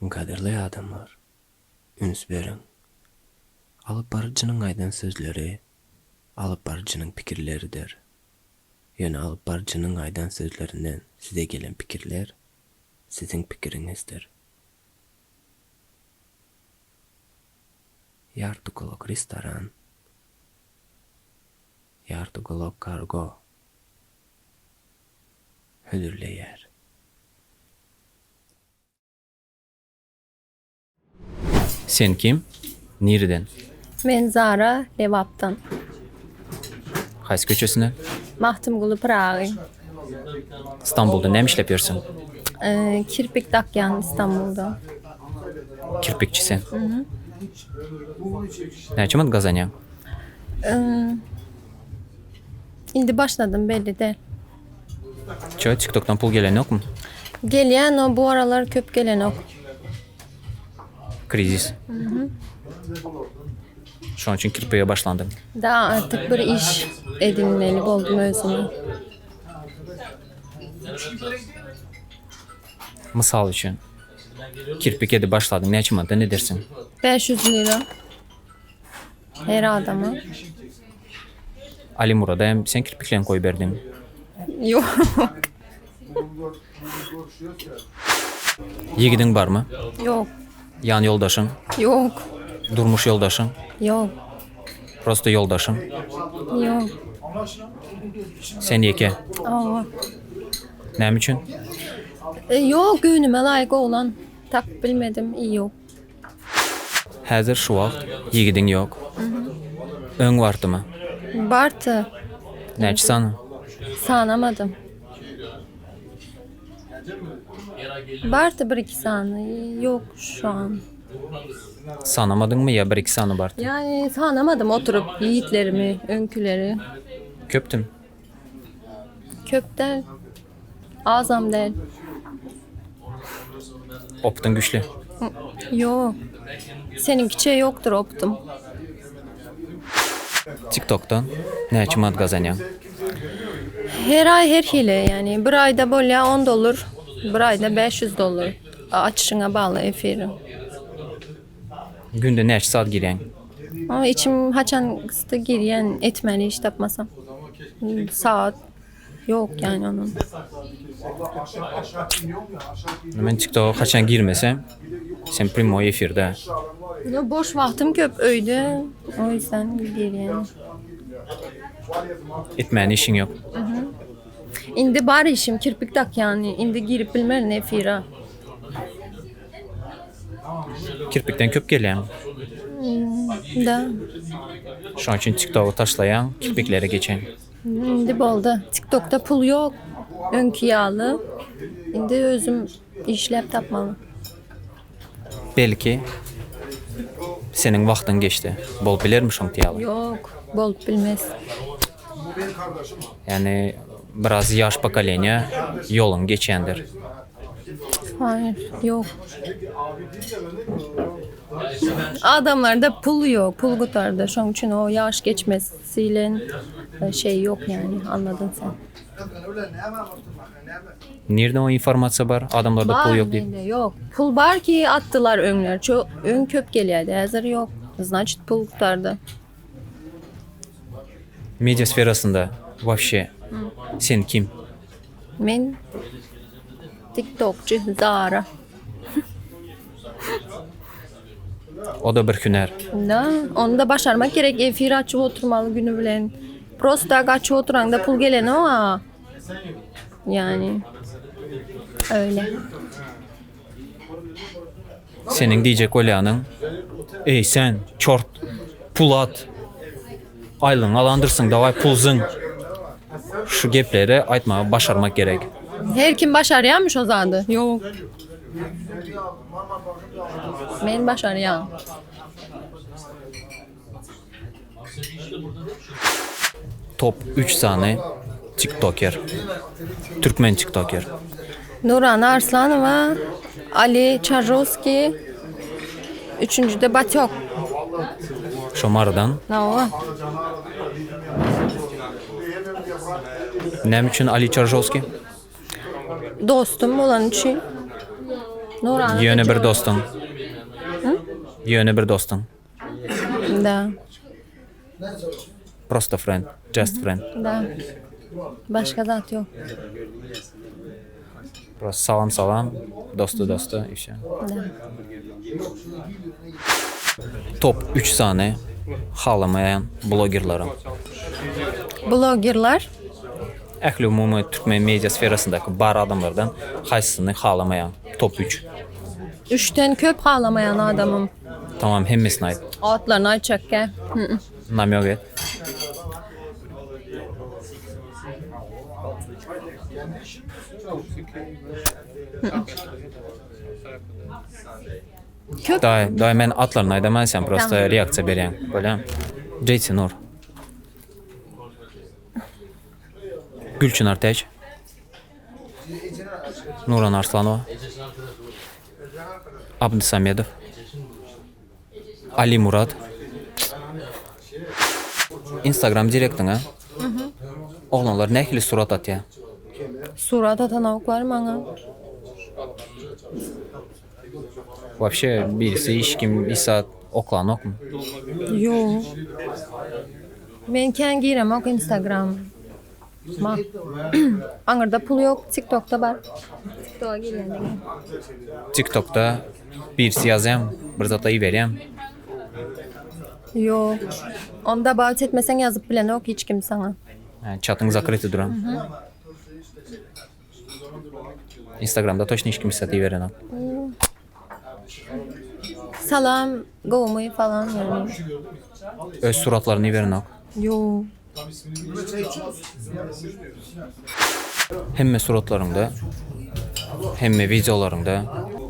Gadyrly adamlar, üns beriň! Alyp baryjynyň aýdan sözleri alyp baryjynyň pikirleridir. Ýöne alyp baryjynyň aýdan sözlerinden size gelen pikirler siziň pikiriňizdir. Ýartygulak restoran, Ýartygulak kargo hödürleýär. Sen kim? Nireden? Men Zara, Lebapdan. Haýsy köçesinden? Magtymguly Pyragy. Stambulda näme işläp ýörsüň? Kirpik dakýan Istanbulda. Kirpikçi sen. Näçe manat gazanýaň? Indi başladym belli däl. Çö, TikTokdan pul gelenokmy? Gelýär, no bu aralar köp gelenok. Krizis. Şonuň üçin kirpige başlandyň. Da artık bir iş edinmeli boldum özüme. Mysal üçin, kirpik edip başladyň, näçe manatdan edersiň? 500 lira. Her adama. Ali Murada hem sen kirpiklerini koýup berdiň. Ýok. Ýigidiň barmy? Ýok. Ýan ýoldaşyň? Ýok. Durmuş ýoldaşyň? Ýok. Prosta ýoldaşyň? Ýok. Sen ýeke? Hawa. Näme üçin? E, ýok, göwnüme laýyk oglan tapyp bilmedim, ýok. Häzir şu wagt ýigidiň ýok. Öň bardymy? Bardy. Näçe sany? Sanamadym. Bardy bir iki sany, ýok şu an. Sanamadyňmy ýa bir iki sany bardy? Ýani sanamadym oturyp ýigitlerimi, öňküleri. Köpdüm. Köp däl. Azam däl. Optyň güçli. Ýok. Seniňkiçe ýokdur optym. TikTokdan näçe manat gazanýaň? Her aý her hili, ýagny bir aýda bolýar on dollar, bir aýda 500 dollar. Açyşyňa bagly efiriň. Günde näçe saat girýäň? Ama içim haçan gysdy girýän etmeli iş tapmasam. Saat Ýok ýani onuň. Men TikToka haçan girmesem, sen primoý efirde. No boş wagtym köp öýde, o ýüzden girýän. Etmäne işiň ýok. Indi bar işim kirpik dakýan, indi girip bilmerin efire. Kirpikden köp gelýäň. Da. Şonuň üçin TikToky taşlaýaň, kirpiklere geçeň. Indi boldy. TikTokda pul ýok. Öňki ýaly. Indi özüm işläp tapmaly. Belki seniň wagtyň geçdi. Bolup bilermi şoňky ýaly? Ýok, bolup bilmez. Ýani biraz ýaş pokoleniýa ýoluny geçýändir. Haýyr, ýok. Adamlarda pul ýok, pul gutardy. Şoň üçin o ýaş geçmesilen şey ýok ýani, anladyn sen. Nirden o informasiýa bar, adamlarda pul Bar ýok diýip? mende ýok. Pul bar ki atdylar öňler. Ço öň köp gelýärdi, häzir ýok. Znaçit pul gutardy. Media sferasynda wapşe sen kim? Men tiktokçy Zara. O-da bir hünär. Da, ony da başarmak gerek, efir açyp oturmaly güni bilen. Prosta tak açyp oturaňda pul gelenok-a. Yani öyle. Seniň diýjek bolýanyň, Eý sen, çort, pul at, aýlygyňy alandyrsyň, dawaý pul zyň. Şu gepleri aýtmagy başarmak gerek. Her kim başarýarmy şo zady? Ýok. Men başarýan. Top üç sany tiktoker. Türkmen tiktoker. Nurana Arslanowa, Ali Çarjowskiý, üçünjide Batýok. Şo Marydan. Hawa. Näme üçin Ali Çarjowskiý? Dostum bolany üçin. Nurana Ýöne bir dostuň. Ýöne bir dostuň. Da. Prosto friend, just friend. Da. Başga zat ýok. Prosto salam salam, dosty dosty i wsё. Da. Top üç sany halamaýan blogerleriň. Blogerler? Ähliumumy türkmen media sferasyndaky bar adamlardan haýsysyny halamaýaň? Top üç. Üçden köp halamaýan adamym. Tamam hemmesini aýt. Atlaryny aýtjakkä. Namýok et. Köp. Daý, daý men atlaryny aýdaman sen prosta reaksiýa berýäň. Bolýamy? JC Nur. Gülçynar Täç. Nuran Arslanowa. Abdy Samedow. Ali Murat. Instagram direktiňe oglanlar nähili surat atýa? Surat atanoklar maňa. Wapşe birisi hiç kim hiç zat oklanokmy? Ýok. Men kän giremok Instagram ma. Aňyrda pul ýok, TikTokda bar. TikToka girýän diňe. TikTokda birisi ýazýam, bir zat iberýäm. Ýok. Ony dobawit etmeseň ýazyp bilenok hiç kim saňa. Çatyň zakryty duran. Instagramda toçno hiç kim hiç zat iberenok. Salam, gowumy falan ýagny. Öz suratlaryny iberenok. Ýok. Hemme suratlaryňda, hemme wideolaryňda,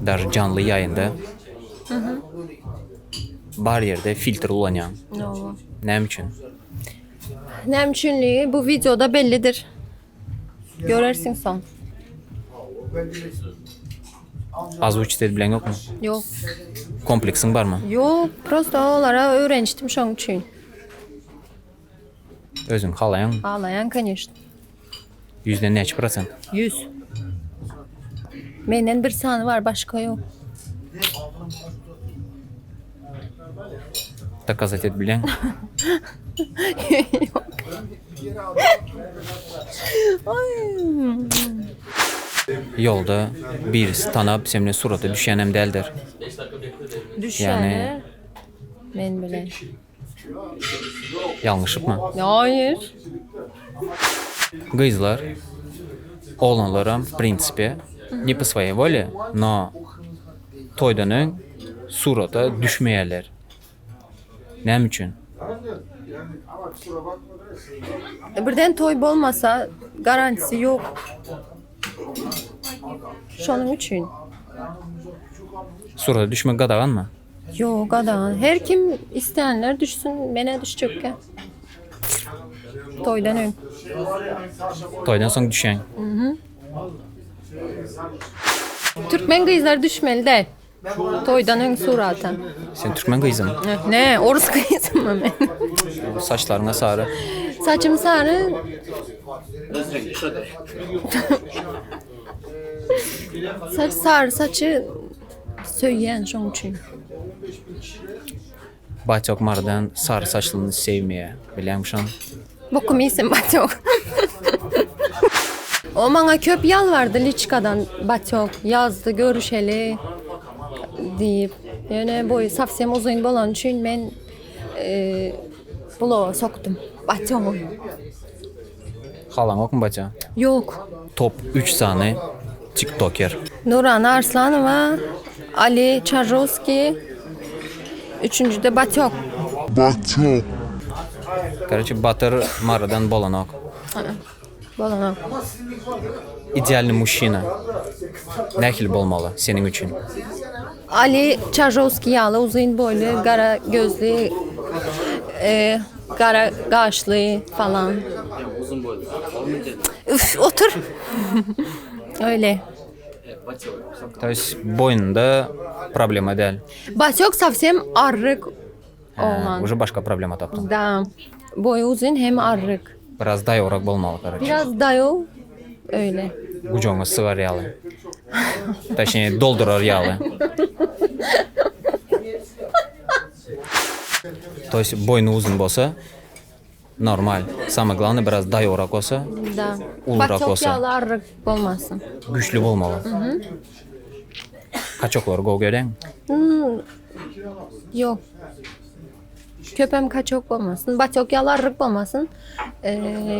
daže janly ýaýynda bar ýerde filtr ulanýaň. Näme üçin? Näme üçinligi bu wideoda bellidir. Görersiň soň. Ozvuçit edip bileňokmy? Ýok. Kompleksiň barmy? Ýok, prosto olara öwrenişdim şoň üçin. Özüň halaýaňmy? Halaýan koneşno. Ýüzden näçe prosent? 100. Menden bir sany bar, başga ýok. Dokazat edip bileňmi? Ýok. Ýolda birisi tanap sen bilen surata düşýänem däldir. Düşýäne men bilen. Ýalňyşypmy? Haýyr. Gyzlar, oglanlaram w prinsipe ne po svoýey wole, no toýdan öň surata düşmeýärler. Näme üçin? Birden toý bolmasa garantisi ýok. Şonuň üçin. Surata düşmek gadaganmy? Ýok gadagan. Her kim islänler düşsün, menä düşjekkä. Toýdan öň. Toýdan soň düşýäň. Türkmen gyzlary düşmeli däl. Toýdan öň surata. Sen türkmen gyzymy? Ne, orus gyzymy men? Saçlaryňa sary. Saçym sary. Saç sary saçy söýýän şoň üçin. Batýok Marydan sary saçlyny söýmeýä. Bilýäňmi şony? Bokum iýsin Batýok. O maňa köp ýalbardy liçkadan Batýok ýazdy görüşeli diýip. Ýöne boýy sowsem uzyn bolany üçin men bulaga sokdum Batýogy. Halaňokmy Batýa? Ýok. Top üç sany tiktoker. Nurana Arslanowa, Ali Çarjowskiý, üçünjide Batýok. Batýok. Karoçe Batyr Marydan bolanok. Bolanok. Idealnyý muşçina nähili bolmaly seniň üçin? Ali Çarjowskiý ýaly uzyn boýly, gara gözli, gara gaşly falan. Üf, otur. Öyle. To ýest boýnunda problema däl. Batýok sowsem arryk oglan. Uje başga problema tapdyň. Da. Boýy uzyn hem arryk. Biraz daýawrak bolmaly karoçe. Biraz daýaw öyle. Gujagyňa sygar ýaly. Toçnee doldurar ýaly. To ýest boýny uzyn bolsa normal. Samое glawnoe biraz daýawrak bolsa, Da. ulurak Batok bolsa. ýaly arryk bolmasyn. Güýçli bolmaly. Kaçoklary gowy görýäňmi? Ýok. Köpem kaçok bolmasyn. Batok ýaly arryk bolmasyn.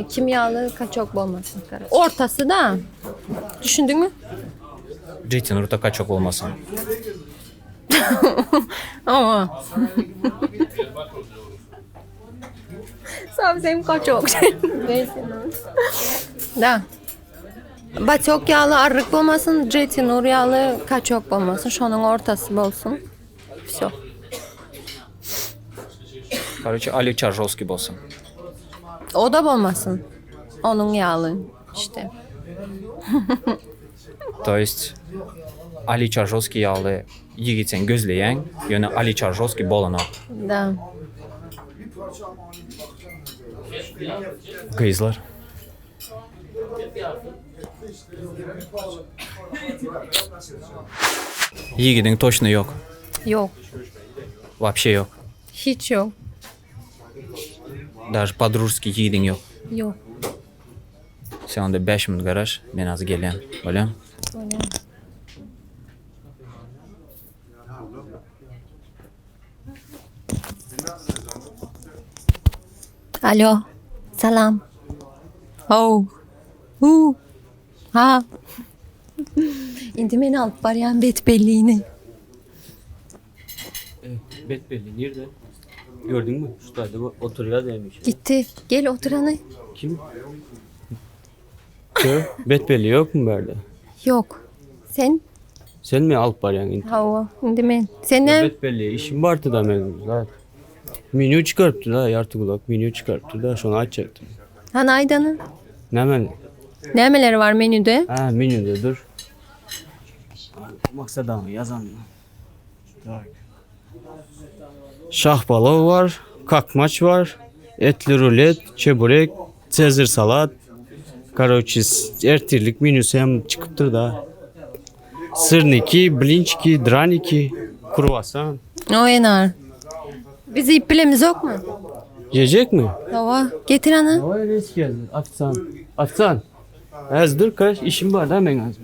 Kim ýaly kaçok bolmasyn. Ortasy da. Düşündiňmi? Jeýtin Ruta kaçok bolmasyn. Hawa. Sowsem kaçok. Da. Batok ýaly arryk bolmasyn, Jeýtin Nur ýaly kaçok bolmasyn. Şonuň ortasy bolsun. Wsё. Karoçe Ali Çarjowskiý bolsun. O-da bolmasyn. Onuň ýaly işte. To ýest Ali Çarjowskiý ýaly ýigit sen gözleýäň, ýöne Ali Çarjowskiý bolanok. Da. Gyzlar. Ýigidiň toçny ýok. Ýok. Wapşe ýok. Hiç ýok. Daže podružskiý ýigidiň ýok. Ýok. Sen onda bäş minut garaş, men azy gelýän. Bolýamy? Bolýar. Alo. Salam. How. Hu. Ha. Indi meni alyp barýan bet bellini. Bet belli nirde? Gördüňmi? Şu taýda oturýar demiş. Gitdi. Gel otur hany. Kim? Kö? Bet belli ýokmy bärde? Ýok. Sen? Senmi alyp barýaň indi? Hawa, indi men. Sen näme? Bet belli işim bardy da meniň zat. Menýu çykarypdy da, ýarty gulak menýu çykarypdy da, şony aýtjakdym. Hany aýdany? Nämeni? Nämeler bar menýuda? Hä, menýuda dur. Maksadaňy ýazan. Tak. Şahpalow bar, kakmaç bar, etli rulet, çeburek, sezar salat. Karoçi, ertirlik menýusy hem çykypdyr da. Syrniki, blinçiki, draniki, kruasan. O enar. Biz iýip bilemizokmy? Ýejekmi? Hawa, getir ana. Hawa, reç geldi. Ofisiant. Ofisiant. Az dur, kaş, işim bar da meň az.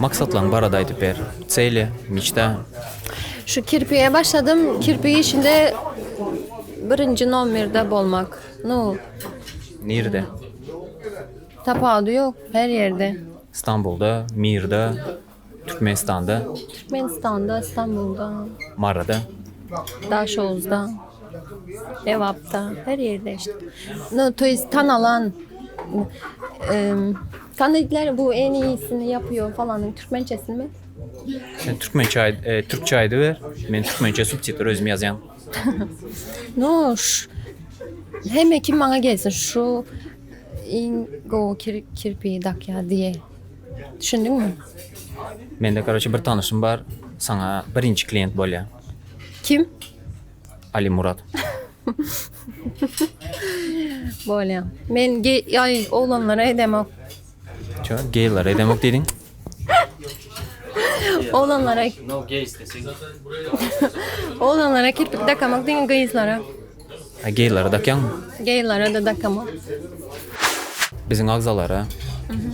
Maksatlaryň barada aýdyp ber. Celi, miçta. Şu kirpiye başladym. Kirpi işinde birinji nomerde bolmak. Nu. Nirde? Tapawudy ýok, her ýerde. Stambulda, Mirda, Türkmenistanda. Türkmenistanda, Stambulda. Maryda. Daşoguzda, Lebapda, her ýerde işte. Nu, to ýest tanalan, tanydylar bu en iýisini ýapýo falanyň türkmençesini mi? Sen türkmençe aýt, türkçe aýdyber, men türkmençe subtitr özüm ýazýan. Nu, ş, hemme kim maňa gelsin şu iň gowy kir, kirpi dakýar diýe. Düşündiňmi? Mende karoçe bir tanyşym bar, saňa birinji klient bolýa. Kim? Ali Murat. Bolýa. Men geý aý oglanlara edemok. Ço, geýlere edemok diýdiň? Oglanlara No gays deseň. Oglanlara kirpik dakamok diňe gyzlara. A geýlere dakýaňmy? Geýlere-de dakamok. Biziň agzalara,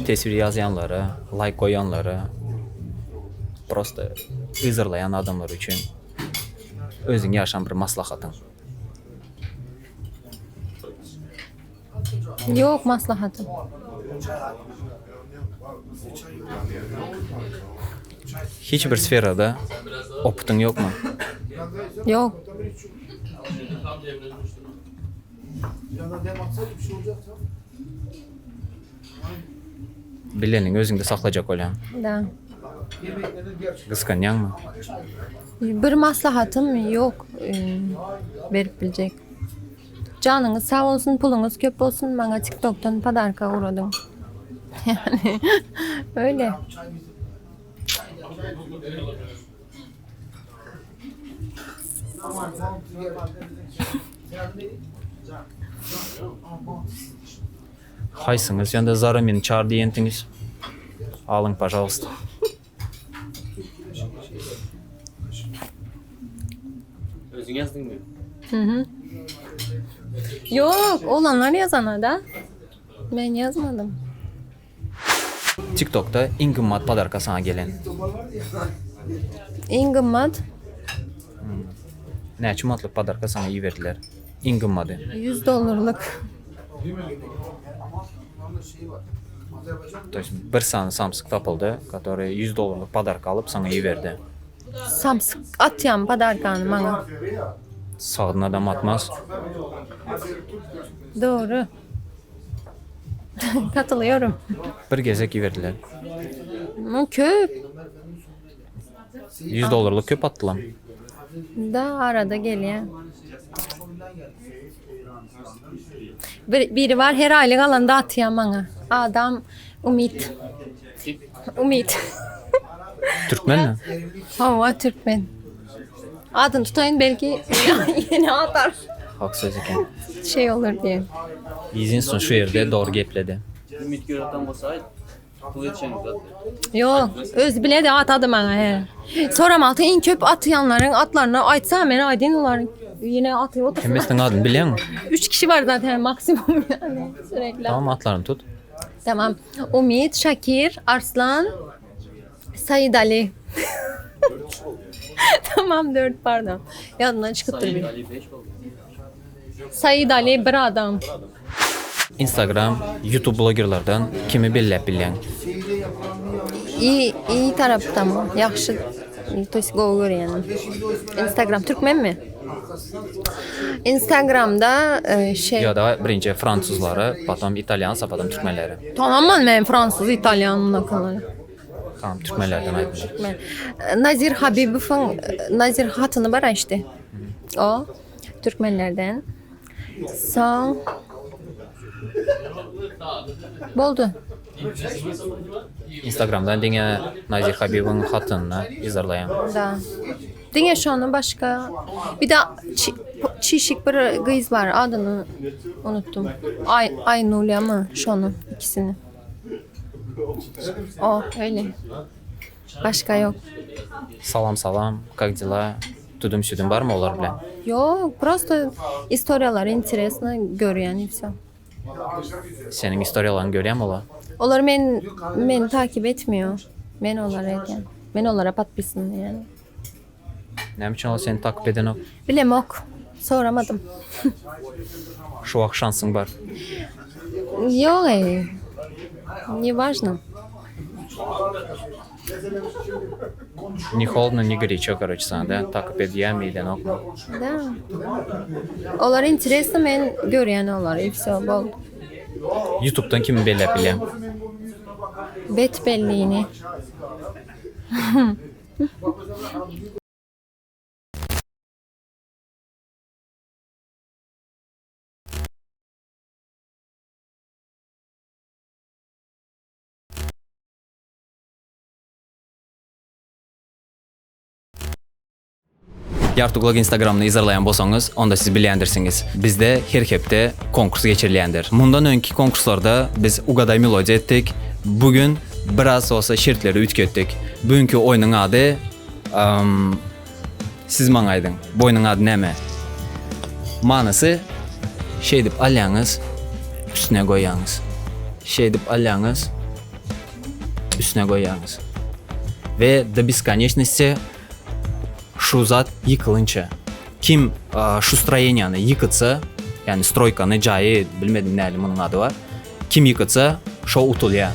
teswir ýazýanlara, laýk goýanlara, prosto yzarlaýan adamlar üçin özüň ýaşan bir maslahatyň. Ýok maslahatym. Hiç bir sferada opytyň ýokmy? Ýok. Bileniňi özüňde saklajak bolýaň. Da. Gysganýaňmy? Bir maslahatym ýok berip biljek. Janyňyz sag bolsun, puluňyz köp bolsun, maňa TikTokdan podarka ugradyň. Yani öyle. Haýsyňyz ýa-da Zara meni çar diýentiňiz? Alyň, pažalsta. Özüň ýazdyňmy? Mhm. Ýok, oglanlar ýazana da. Men ýazmadym. TikTokda iň gymmat podarka saňa gelen. Iň gymmat? Näçe manatlyk podarka saňa iberdiler? Iň gymmady. 100 dollarlyk. To ýest bir sany samsyk tapyldy, kotoryý 100 dollarlyk podarka alyp saňa iberdi. Samsyk atýan podarkany maňa. Sagdyn adam atmaz. Dogry. Katylýarym. Bir gezek iberdiler. Köp. 100 dollarlyk köp atdylam. Da arada gelýär. Bir, biri var her aýlyk alanda atýar maňa. Adam Umyt. Umyt. Türkmenmi? Hawa türkmen. Adyny tutaýyn belki ýene atar. Hak söz eken. Şey olur diýe. Ýedinstwen şu ýerde dogry gepledi. Ümit Göratdan bolsa aýt. Pul etjeňiz zat. Ýok, özi biledi atady maňa he. Soramalty iň köp atýanlaryň atlaryny aýtsa men aýdyn olaryň ýene atyp otursyn. Hemmesiniň adyny bilýäňmi? Üç kişi bar zaten maksimum ýani sürekli. Tamam atlaryny tut. Tamam. Umyt, Şakir, Arslan, Said Ali. Tamam dört pardon. Ýadymdan çykypdyr bir. Said Ali 5 boldy. Said Ali bir adam. Instagram, YouTube blogerlerden kimi belläp bilýäň? Iyi, iyi tarapdanmy? Ýagşy, to ýest gowy görýänim. Instagram türkmenmi? Instagramda e, şey. Ýa da birinji fransuzlary, potom italýans, a potom türkmenleri. Tanamam men fransuz, italýan unakalary. Tamam türkmenlerden aýdyň. Türkmen. Nazir Habibowyň Nazir hatyny bar işte. O türkmenlerden. Soň Boldy. Instagramdan diňe Nazir Habibowyň hatynyny yzarlaýaň. Da. Diňe şony başga bir de çişik bir gyz bar adyny unutdum. Ay Aynulya mı şony ikisini. O öyle. Başga ýok. Salam salam, kak dela, tudum südüm barmy olar bilen? Ýok, prosto istoriýalary interesno görýän i wsё. Seniň istoriýalaryňy görýämi olar? Olar men meni takip etmiýo. Men olara edýän. Men olara podpisan ýani. Näme üçin olar seni takip edenok? Bilemok. Soramadym. Şu wagt şansyň bar. Ýok eý. Ne важно. Ne holodno, ne gorячо, короче, saňa da takip edýärmi, edenokmy? Da. Olar interesno men görýän olary i wsё boldy. Ýutubdan kimi belläp bilýäň? Bet bellini. Ýartygulak Instagramyny yzarlaýan bolsaňyz, onda siz bilýändirsiňiz, bizde her hepde konkurs geçirilýändir. Mundan öňki konkurslarda biz Ugadaý melodiýa etdik. Bu gün biraz bolsa şertleri üýtgetdik. Bu günki oýnuň ady Siz maňa aýdyň, bu oýnuň ady näme? Manysy şeýdip alýaňyz, üstüne goýýaňyz. Şeýdip alýaňyz, üstüne goýýaňyz. We do beskoneçnosti şu zat ýykylynça. Kim şu stroýeniýany ýykytsa, ýagny stroýkany, jaýy, bilmedim näli munuň ady bar. Kim ýykytsa. Şo utulýar.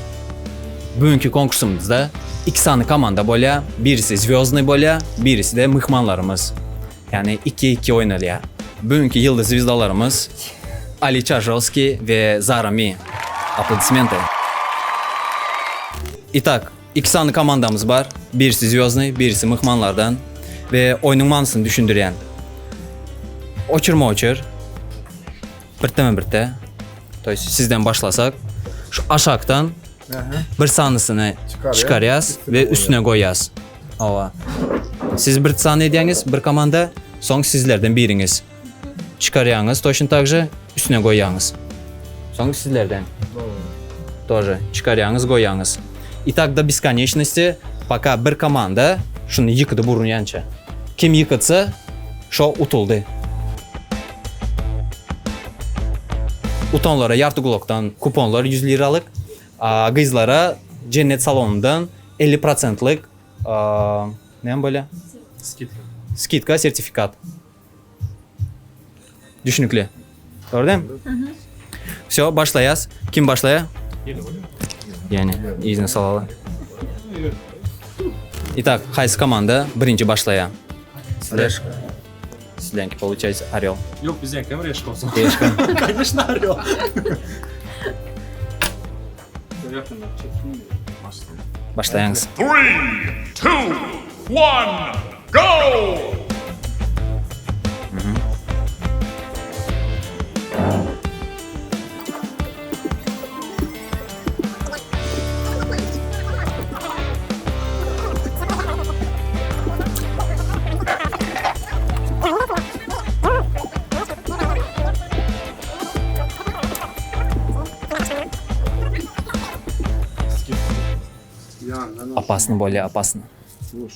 Bu günki konkursymyzda iki sany komanda bolýar. Birisi Zwýozdnyý bolýar, birisi-de myhmanlarymyz. Ýagny iki-iki oýnalýar. Bu günki ýyldyz zwizdalarymyz Ali Çažowskiý we Zara Mi. Aplodismenty. Itak, iki sany komandamyz bar. Birisi Zwýozdnyý, birisi myhmanlardan. We oýnuň manysyny düşündirýän. Oçurma-oçur. Birtdeme-birtde. To ýest sizden başlasak, şu aşakdan bir sanysyny çykarýas we üstüne goýýas. Hawa. Siz bir sany edýäňiz, bir komanda, soň sizlerden biriňiz çykarýaňyz, toçno tak же üstüne goýýaňyz. Soň sizlerden тоже çykarýaňyz, goýýaňyz. I tak do beskonečnosti, пока bir komanda şuny ýykydyp urunýança. Kim ýykytsa, şo utuldy. Utanlara ýarty gulakdan kuponlar 100 liralyk, a gyzlara Jennet salonyndan 50 prosentlik näme bolýa? Skidka. Skidka, sertifikat. Düşünikli. Dogry dämi? Wsýo, başlaýas. Kim başlaýa? Ýene yzyna salaly. Itak, haýsy komanda birinji başlaýa? Sizler. Sizleňki получается Orel. Ýok, biziňkem Reşka bolsun. Reşka. Конечно, Orel. Başlaýaňyz. Three, two, one, go! Opasny bolýa, opasny. You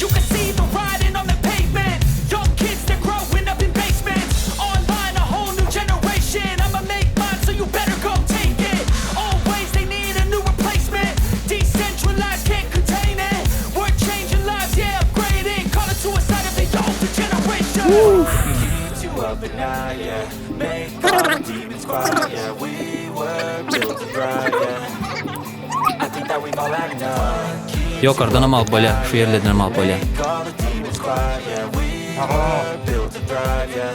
can see the writing on the pavement. Young kids, they're growing up in basements. Online, a whole new generation. I'ma make mine, so you better go take it. Always, they need a new replacement. Decentralized, can't contain it. We're changing lives, yeah, upgrading. Call it suicide if they older generation. Keeps you up at night, yeah. Make all the demons quiet, yeah. We were built to thrive, yeah. I think that we've all had enough. Keeps Ýokardanam alyp bolýar, şu ýerlerdenem alyp bolýar. Make all the demons quiet, yeah. We were built to thrive, yeah.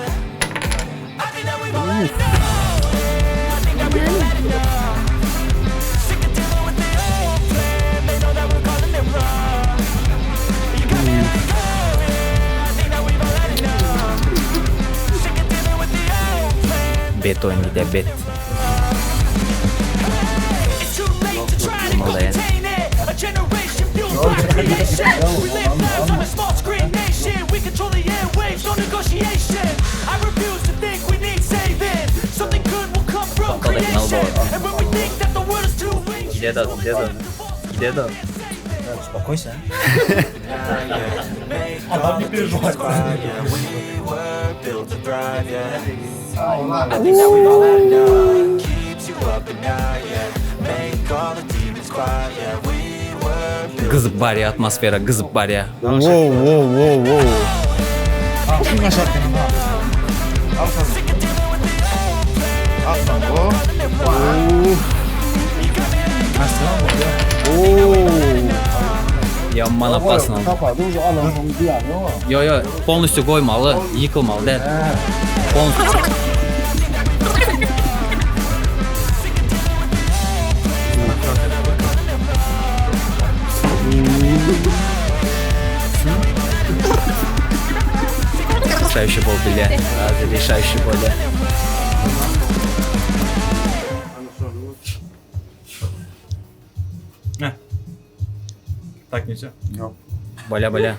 I think that we've all had enough. Yeah, I think that we've all had enough. Sick of dealing with the old plan. They know that we're calling it wrong. You got me like, oh yeah. I think that we've all had enough. Sick of dealing with the old plan. Bet oýun gidýär, bet. It's too late to try to go Malaya. contain it. A generation fueled by creation. We live lives on a small screen nation. We control the airwaves, no negotiation. I refuse to think we need saving. Something good will come from creation. And when we think that the world is too ancient, Gide-de, gide-de. Uspokойся. Make all the demons quiet, yeah. We were built to thrive, yeah. I think that we've all had enough. Keeps you up at night, yeah. Make all the demons quiet, yeah. We were built Gyzyp barýar atmosfera, gyzyp barýar. Wow, wow, wow, wow. Ýaman opasno. Ýo, ýo, polnostýu goýmaly, ýykylmaly däl. Polnostýu. Решающий bolup bilýär. Häzir решающий bolýar. Tak neçe? Bolýa, bolýa.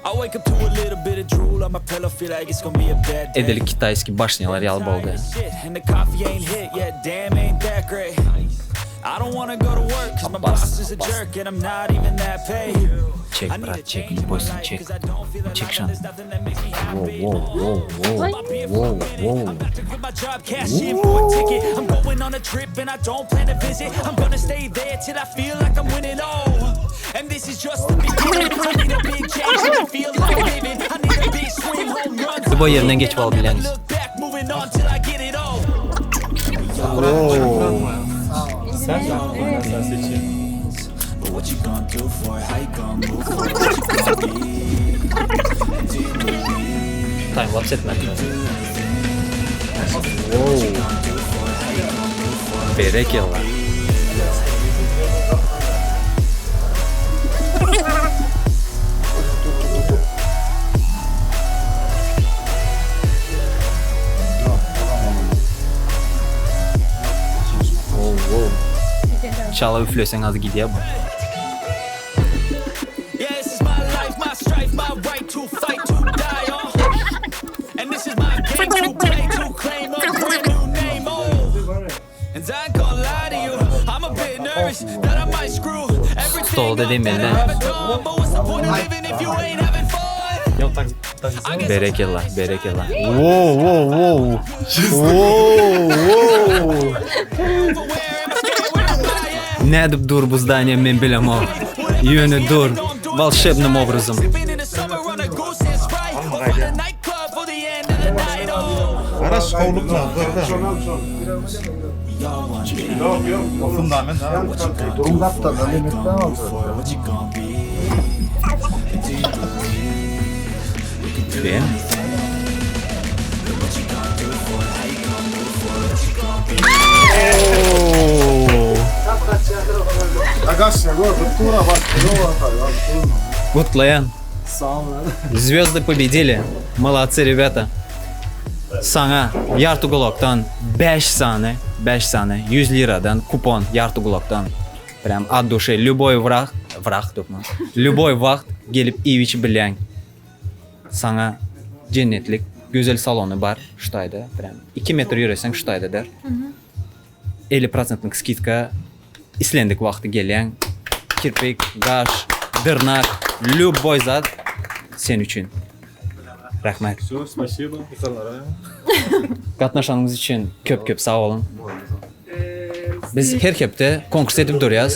I wake up to a little bit of drool on my pillow, feel like it's gonna be a bad day. Edil kitaýski başnýalar ýaly boldy. Shit, and the coffee ain't hit yet, damn, ain't that great. I don't wanna go to work, cause my boss is a jerk, and I'm not even that paid. Çek brat çek lýuboý sen çek. Çek şony. Wow wow wow wow wow wow. Lýuboý ýerinden geçip alyp bilýäňiz. Time-lapse etmek lazym. Berekella. Çala üfleseň az gidýär bu. Stolda demeli. Berekella, berekella. Wow, wow, wow. Wow, wow. Nädip dur bu zdaniýe men bilemok. Ýöne dur. Wolşebnym obrazym. Garaş howlukma dur dur. Fundament ha. Durum gapdalda Mehmetden aldy. Ben? Gutlaýan. Zwezdy pobedili. Molodцы, rебята. Saňa Ýartygulakdan bäş sany, bäş sany ýüz liradan kupon Ýartygulakdan. Prям от duşi lýuboý wrah, wrah diýipmi? Lýuboý wagt gelip iýip-içip bilýäň. Saňa jennetlik gözel salony bar şu taýda prям iki metr ýöreseň şu taýda der. 50 prosentlik skidka islendik wagty gelýäň. Kirpik, gaş, dyrnak, lýuboý zat sen üçin. Rahmet. Wsё, spasibo. Gatnaşanyňyz üçin köp köp sag boluň. Biz her hepde konkurs edip durýas.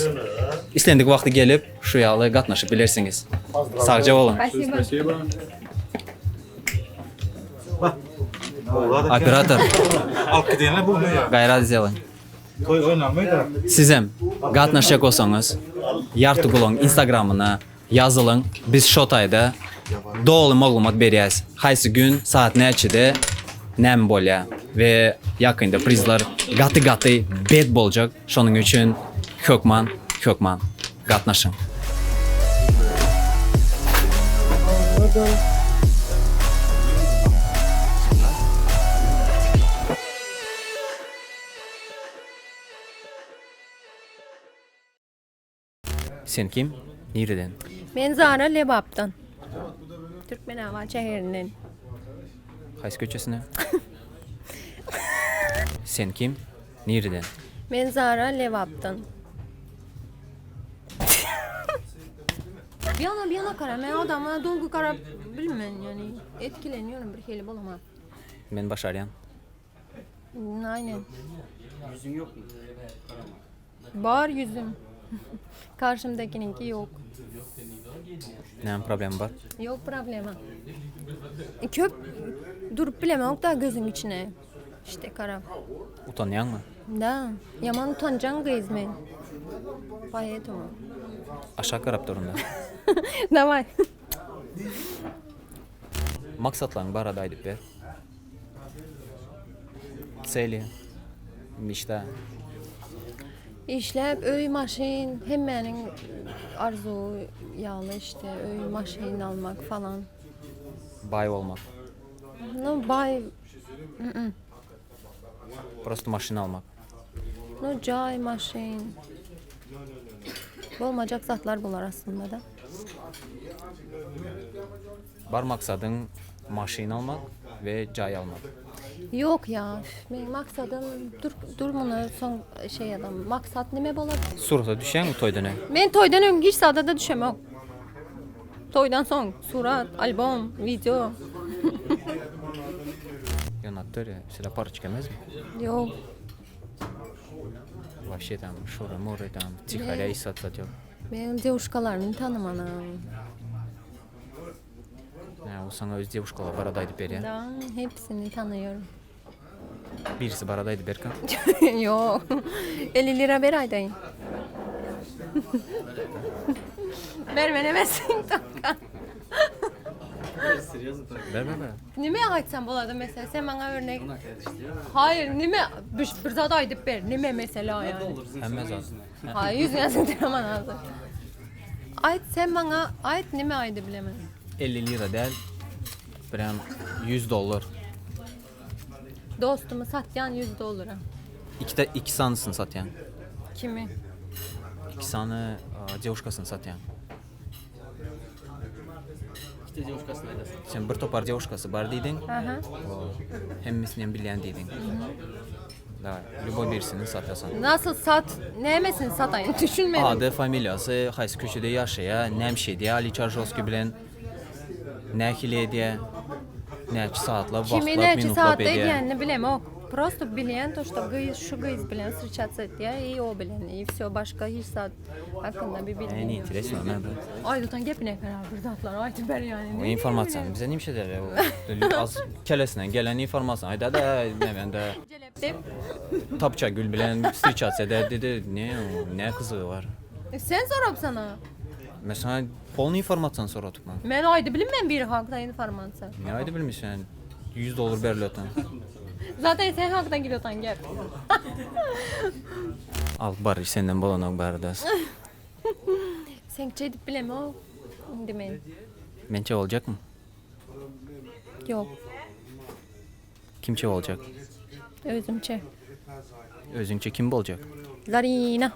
Islendik wagty gelip şu ýaly gatnaşyp bilersiňiz. Sagja boluň. Spasibo. Operator. Alyp gideýinle bu. Gaýrat edeliň. Toý oýnalmaýda. Sizem gatnaşjak bolsaňyz Ýartygulaň instagramyna ýazylyň. Biz şo taýda doly maglumat berýäs. Haýsy gün, saat näçede näme bolýa we ýakynda prizlar gaty gaty bet boljak. Şonuň üçin hökman hökman gatnaşyň. Sen kim? Nireden? Men Zara Lebapdan. Türkmenabat şäherinden. Haýsy köçesine? Sen kim? Nireden? Men Zara Lebapdan. Bir yana bir yana gara men adama dolgy garap bilmen yani etkileniyorum bir hili bolama. Men başarýan. Aynen. Ýüzüň ýokmy? Bar ýüzüm. Karşymdakiniňki ýok. Näme problema bar? Ýok problema. Köp durup bilemok da gözüň içine. İşte garap. Utanýaňmy? Da. Ýaman utanjaň gyz men. Поэтому. Aşak garap dur onda. Daway. Maksatlaryň barada aýdyp ber. Celi, meçta. Işläp öý maşyn hemmäniň arzuwy ýaly işte öý maşyn almak falan. Baý bolmak. No baý mm. Prosto maşyn almak. No jaý maşyn. Bolmajak zatlar bular aslynda da. Bar maksadyň maşyn almak we jaý almak. Ýok ýa, meň maksadym dur dur muny soň şeý adam maksat nime bolar? Surata düşýäňmi toýdan öň? Men toýdan öň hiç zada-da düşemok. Toýdan soň surat, albom, wideo. Ýa natöre, sizler paroçka emesmi? Ýok. Wapşe tam şury-mury tam tiharýa iş zat zat ýok. Men dewuşkalaryny tanamanam. Hä, o saňa öz dewuşkalar barada aýdyp berýär. Da, hepsini tanaýaryn. Birisi barada aýdyp berkä. Ýok. 50 lira ber aýdaýyn. Bermen emesiň toka. Ber ber ber. Nime aýtsam bolady mesela sen maňa örnek. Hayır nime bir, bir zat aýdyp ber. Nime mesela yani. Hemme zat. Hayır ýüzüňe siňdiremen hazir. Aýt sen maňa aýt nime aýdy bilemen. 50 lira däl. Birem 100 dollar. Dostumy satýan 100 dollara. Ikide iki sanysyny satýan. Kimi? Iki sany dewuşkasyny satýan. Sen bir topar dewuşkasy bar diýdiň. Aha. Hemmesini hem bilýän diýdiň. Da, lýuboý birisini satasan. Nasıl sat, nämesini sataýyn düşünmedim. Ady, familiýasy, haýsy köçede ýaşaýa, näme iş edýä Ali Çarjowskiý bilen, nähili edýä, näçe sagatlap, Kimi wagtlap, näçe minutlap sagatda edýä. edýänini bilemok. Prosto bilýän to što gyz şu gyz bilen wstrečatsya etýä i o bilen i wsё başga hiç zat hakynda bir bilgim Ä, ne ýok. interesno, nä bu? Aýdytan gepine karar bir zatlar aýdyp ber ýani. O informasiýany bize näme eder o? Az kellesinden gelen informasiýany aýdada, näme-de. Jelepdi. Tapça gül bilen wstrečatsya eder diýdi, ne o, ne gyzygy bar? E, sen sorapsana. Men saňa polny informasiýany soradypman. Men aýdy bilinmän biri hakda informasiýa. Ne aýdy bilmişsen? 100 dollar berilöten. Zaten sen hakda gidöten gep. Alyp bar senden bolanok bardas. Seňçe edip bilemok indi men. Mençe boljakmy? Ýok. Kimçe boljak? Özümçe. Özüňçe kim boljak? Zarina.